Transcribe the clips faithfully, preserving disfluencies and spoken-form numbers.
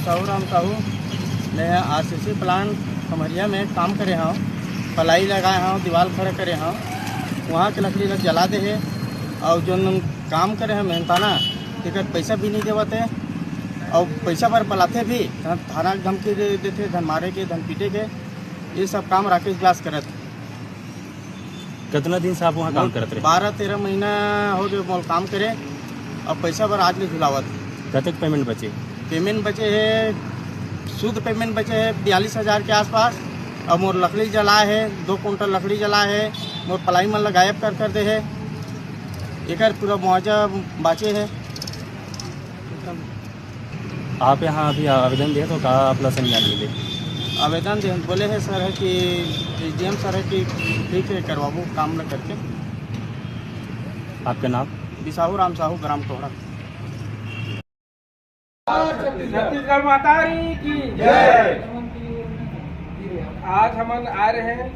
साहू राम साहू, मैं RCC plant Khamaria में काम करे हव, पलाई लगाए हव, दीवाल खड़ा करे हव, वहाँ के लकड़ी ला जला दे हे, और जोन काम करे हव मेहनताना, तेकर पैसा भी नहीं देवत हे, और पैसा बर बलाथे भी, धन, थाना के धमकी दे देथे, धन मारे के, धन पीटे के, ये सब काम राकेश व्यास करत। कतना दिन से आप वहाँ काम करत रहे? बारह तेरह महीना हो गए मोर काम करे, अब पैसा बर आज ले झुलावत। कतक पेमेंट बचे? पेमेंट बचे हे, शुद्ध पेमेंट बचे हे बयालीस हजार के आसपास। अब मोर लकड़ी जला हे, दो कुंटल लकड़ी जला हे, मोर पलाई मन ला गायब कर कर दे हे, एकर पूरा मुआवजा बाचे हे। आप यहाँ अभी आवेदन दे तो का आप ला संज्ञान मिले? आवेदन दे बोले हे सर है कि एसडीएम सर है कि ठीक है, करवाबो काम ला करके। आपका नाम? बिसाहू राम साहू, ग्राम टोहरा। छत्तीसगढ़ माता की जय। आज हमन आ रहे हैं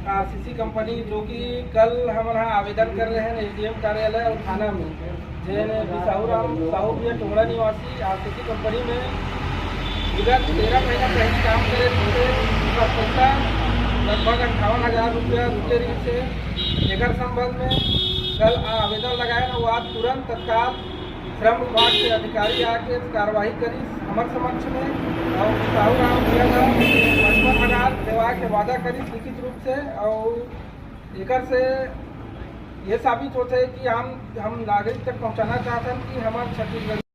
आरसीसी कंपनी, जो कि कल हमन हा आवेदन कर रहे हैं एसडीएम कार्यालय और थाना में। जेन बिसाहू राम साहू भैया टोहरा निवासी आरसीसी कंपनी में विगत तेरह महीना पहले काम करे थे, उनका पैसा लगभग अंठावन हजार रुपया रुके रही थे। एकर संबंध में कल आवेदन लगाए ना, वो आज तुरंत तत्काल श्रम विभाग के अधिकारी आके कार्रवाई करिस हमर समक्ष में, और साहू राम भैया का पचपन हजार देवा के वादा करिस लिखित रूप से। और एकर से ये साबित होते है कि हम हम नागरिक तक पहुंचाना चाहते हैं कि हमारे छत्तीसगढ़